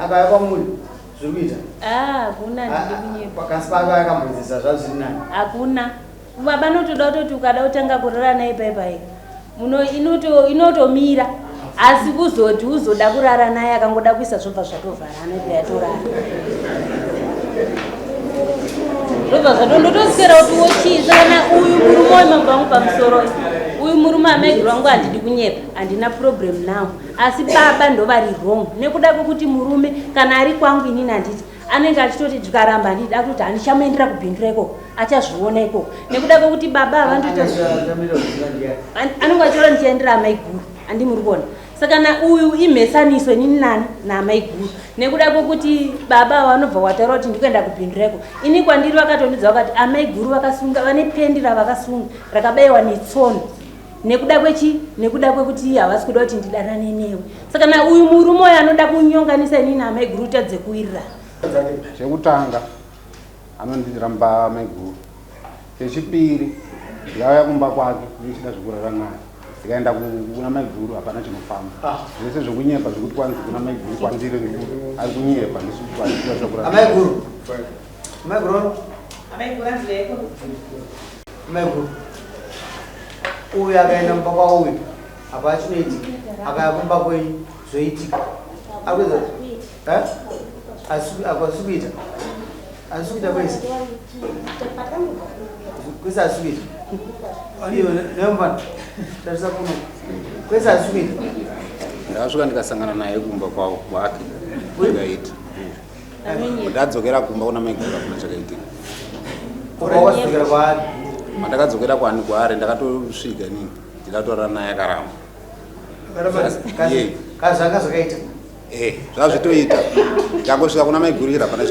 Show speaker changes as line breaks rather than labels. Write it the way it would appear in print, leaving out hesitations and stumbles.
Akauya kwamuri zviri kuita?
Ah, hakuna, ndidi kunyepa.
Kasi paakauya akamboedzesa zvazviri nani?
Hakuna. Baba notoda kutoti ukada kutanga kurara naye paipai muno inotomira asi kuzoti uzoda kurara naye akangoda kuisa zvobva zvatovharana ibva yatorara zvobva zvatondotoswera kuti wochii. Saka na uyu murume uyu mambo vangu pamusoro uyu murume amaiguru vangu handidi kunyepa, handina problem now, asi baba ndovari wrong nekuda kwekuti murume kana ari kwangu inini handiti anenge achitoti zvikaramba handidi akutoti handichamuendera kubhindura ikoko, achazviona ikoko nekuda kwekuti baba havandoita anenge achiona ndichaendera amaiguru handi muri kuona. Saka na uyu imhesaniso inini nani naamaiguru nekuda kwekuti baba vanobva wataura kuti ndikuenda kubhindura ikoko. Ini kwandiri vakatondidza vakati amaiguru vakasunga vane pendi ravakasunga rakabayiwa netsono nekuda kwechi nekuda kwekuti havasi kuda kuti ndidanane newe. Saka na uyu murume uyu anoda kunyonganisa inini naamaiguru tadze kuwirirana.
Chekutanga anondiramba maiguru. Chechipiri ndikauya kumba kwake ndichida zvekurara naye, ndikaenda kuna maiguru hapana chinofamba. Zvese zvekunyepa zvekuti kwanzi kuna maiguru kwandiri ari kunyepa ndisikukurara.
Amaiguru, amaiguru, amaiguru, uyu akaenda mumba kwauyu hapana chinoitika, akaya kumba kwenyu zvoitika. Akuedza asi kuita asi kuita kwese kwese asi kuita iyo nemufana tarisa kuno kwese asi kuita.
Ndakasvika ndikasangana naye kumba kwavo kwake zvikaita. Ndadzokera kumba kuna maiguru hakuna chakaitika.
Wakadzokera kwaari?
Mandakadzokera kwani kwaari ndakatosvika inini ndikatorara naye akaramba.
Kazvanga zvakaita?
Zvazvitoita ndangosvika kuna maiguru ira hapana chino.